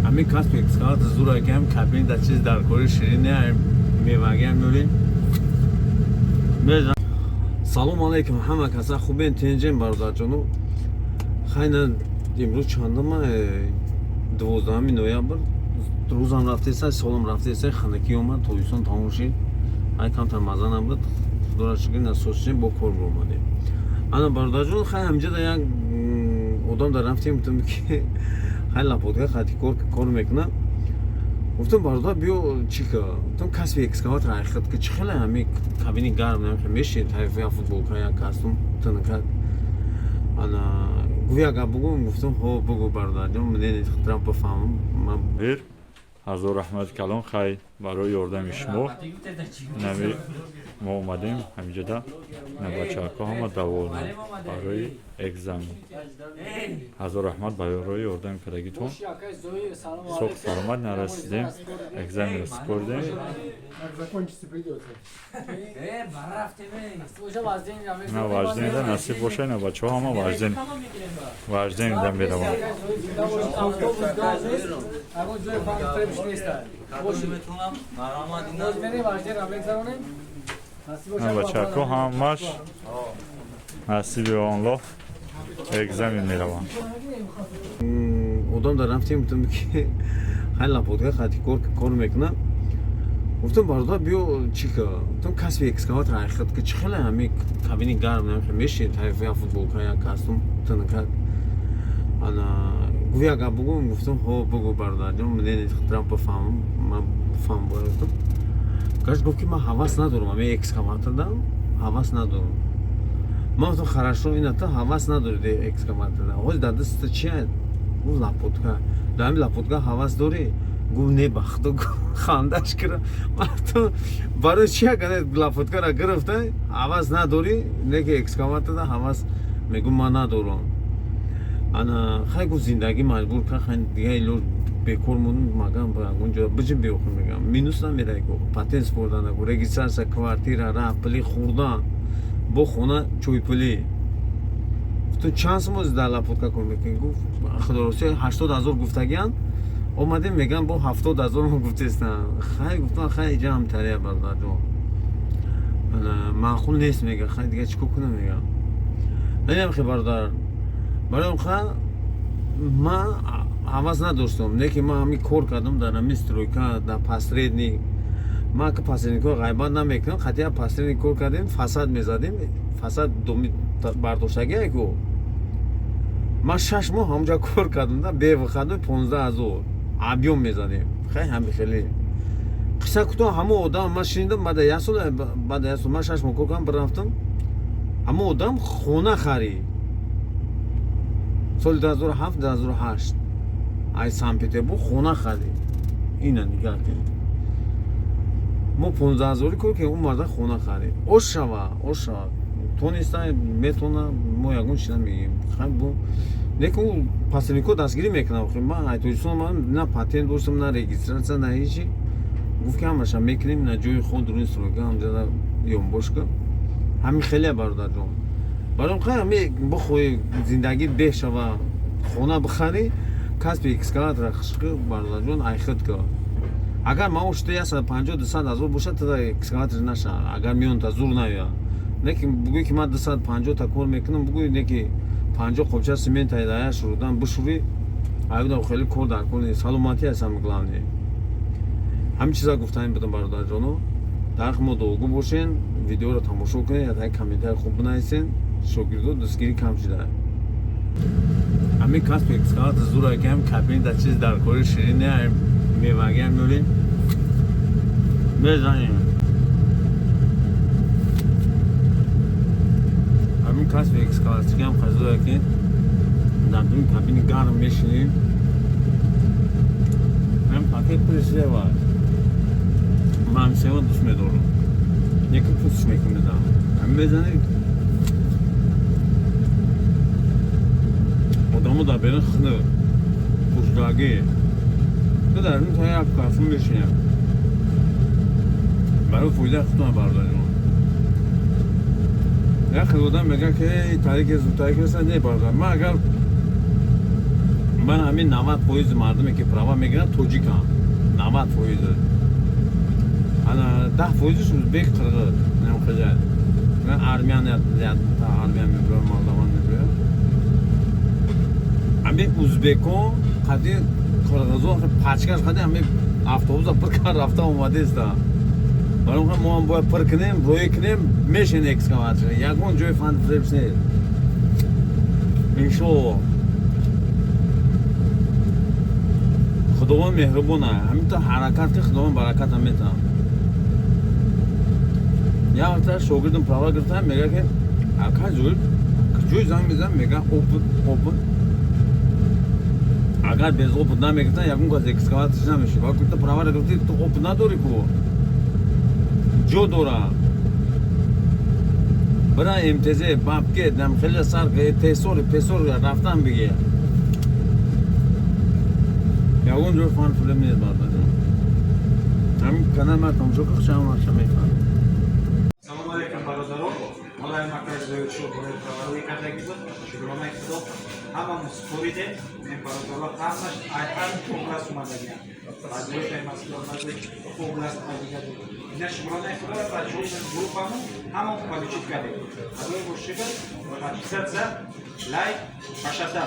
Ҳамин касби экскаватор зура, ки ҳам кабин да чиз дар кори ширине, мевагиам мёрем. Салому алайкум, ҳама каса хубен, тинҷен, бародарҷону. Хайна, имрӯз чандума? 12 ноябр. Рӯзам рафтеса, солам рафтеса, ханакӣ омад, тобистон тамом шид. Ай камтар маза набуд. Худоро шукр, насос бо кор омадем. Ана, бародарҷон, хай, ҳамҷода як одам дар рафтем, гуфтам, ки хай, лопатка хати кор мекунад. Гуфтам: «Бародар, биё, чӣ ка?» Гуфтам: «Касби экскаватор ҳақиқат ки чӣ хеле ҳами кабини гарм мешин, я футболка, я костюм тунка». Ана, гуфт: «Як гап бугӯм?» Гуфтам: «Ҳо, бугӯ, бародарҷон, мнение худам бифаҳмам ман». Ҳазор раҳмати калон, хай, барои ёрдами шумо. Нави мо омадем ҳамиҷода, на бачаҳако ҳама довольны барои экзамен. Ҳазор раҳмат барои ёрдами кардагитон. Соҳ саломат нарасидем, экзаменро супоридем. Закончится, придется. На вожденида насиб боша, на бачаҳо ҳама вожден вожденида мераванд. Автобус газ нест, ягон ҷои фарқ нест. Мерем, вожден мегзаронем. На бачаҳако ҳамаш насиби Аллоҳ экзамен мераванд. Одам дар рафтем, гуфтам, ки хай, лопатка хати кор мекунад. Гуфтам: «Бародар, биё, чӣ ка?» Гуфтам: «Касби экскаватор ҳақиқат ки чӣ хеле ҳами кабини гарм мешин, я футболка, я костюм тунка». Ана, гуфт: «Як гап бугӯм?» Гуфтам: «Ҳо, бугӯ, бародарҷон, мнение худам бифаҳмам ман бифаҳмам бояд». Гуфтам гаш, гуфт, ки ман ҳавас надорам, ҳами экскаватордам ҳавас надорам. Ман гуфтам: «Хорошо, ина ту ҳавас надорӣ экскаваторда, ҳозир дар дастата чи?» Гуфт: «Лопатка». «Дар ҳами лопатка ҳавас дорӣ?» Гуфт: «Не, ба худо». Хандаш кира. Ту барои чи агар лопаткара гирифта ҳавас надорӣ, не ки экскаваторда ҳавас? Мегӯ: «Ман надорам». Ана, хай, гуфт: «Зиндагӣ маҷбур кар, хай, дига илоҷ, бекор мондум, магам ба ягон ҷо биҷим биёхӯ». Мегам, минус намерай, ку патент спордана, ку регистрация, квартира, раҳ пули, хӯрдан бо хона, чойпулӣ. Ту чанд сум ози дар лопатка кор мекунӣ? Гуфт: «Худоросӣ, 80 000 гуфтагиан, омадем, мегам, бо 70 000 гуфтестан». Хай, гуфтам, хай, иҷа ҳамтария, бародарҷон, маъқул нест. Мега: «Хай, дига чӣ кор кунам?» Мегам: «Инам хе, бародар, барои ха ман ҳавас надоштам, не ки ман ҳамин кор кардам дар ҳамин стройка, дар посредник. Ман ки посредникҳо ғайбат намекунам, қатъиян. Посредник кор кардем, фасад мезадем, фасад доми бардоштагие ку. Ман 6 моҳ ҳамонҷа кор кардам, да бевыходной, 15 000 объём мезадем. Хай, ҳами хеле қисса кӯтоҳ, ҳамон одам ман шинидам, баъда як сол, баъда як сол ман 6 моҳ кор кардам, бирафтам, ҳамон одам хона харид соли 2007, 2008, ай Санкт Петербург хона харид. Ина нигаҳ кунед, мо 15 ҳазорӣ кор кардем, ӯ марда хона харид. Ош шава, ош шава, тониста метавона, мо ягон чи намегӯем. Хай, бо лекин ӯ посредникҳо дастгирӣ мекунам. Ман ай Тоҷикистон омадам, на патент доштам, на регистрация, на ҳечи. Гуфт, ки ҳамаша мекунем, на ҷои ход руи стройка ҳамҷада ёнбошка. Ҳамин хеле, бародарҷон, баром хай, ҳами бихоҳӣ зиндагит беҳ шава, хона бихарӣ, касби экскаватора хишқи, бародарҷон, айхид ка. Агар маоши 150, 200 ҳазор бошад, тада экскаватор наша, агар миёнта зур наёяд. Не ки бугӯй, ки ман 250 та кор мекунам, бугӯй, не ки 50 қопча семента дая шурудан бишӯрӣ, аюда хеле кор дар кор нест. Саломатӣ аст ҳами главное. Ҳамин чиза гуфтанӣ будам, бародарҷоно. Дар мо дуогӯ бошен, видеоро тамошо кунед, як комментарий хуб бинависен. Шогирдо дастгирӣ кам шуда. Ҳамин касби экскаватор зура, ки ҳам кабин да чиз дар кори ширине, мевагиам мёрем, мезанем. Ҳамин касби экскаваториам хазура, ки дар дуни кабини гарм мешинем, ҳам пакет пули сева. Ман сева дӯст медорам, яке пустш мекунам, ҳам мезанем. Одамо дар берун хунук пӯшдагӣ, ту дар ин та як кафун мешинем барои фоидаи худтон, бародари. Як хел одам мегӯяд, ки тарике зудтарик реса. Не, бародар, ман агар Ман ҳамин 90% мардуме, ки права мегиранд, тоҷикам, 90%. Ана 10%ш узбек, қирғиз, намхаҷа, армян, армян мебирояд, молдаван мебирояд. Ҳамин узбекон қади қирғизо пачкаш қади ҳамин автобуса пир кар рафта омадеста. Барои мо ҳам бояд пир кунем, рӯӣ кунем, мешен экскаватор. Ягон ҷои фанфребс нест, иншоалло. Худованд меҳрубона, ҳаминта ҳаракат ки Худованд бараката метаҳад. Як вақта шогирдам права гирифта, мега ки ака Зоир, ҷой занг мезанам, мега опыт, опыт. Агар без опыт намегирифтан, ягон кас экскаваторш намешид. Ва гуфта, правара гирифти, ту опыт надорӣ ку, ҷо дора бира МТЗ бабке дам хеле сар тесори песори рафтан бигир. Ягон ҷой фан филм нест, бардаҷон. Ҳамин канал ман тамошо кар, шам вақта мефаҳмам. Салому алейкум, бародарон. Малай макай Зоиршо барои правароӣ кардагӣ буд. Шукронаи Худо, ҳамамо супоридем. Ин бародаро ҳамаш ай ҳар област омадагианд. Баъзеҳош Москва, баъзе област дигар. Ина шукронаи Худо, бачаҳои группамон ҳамамо получить кардем. Худои бошиб, подписаться, лайк, пашата.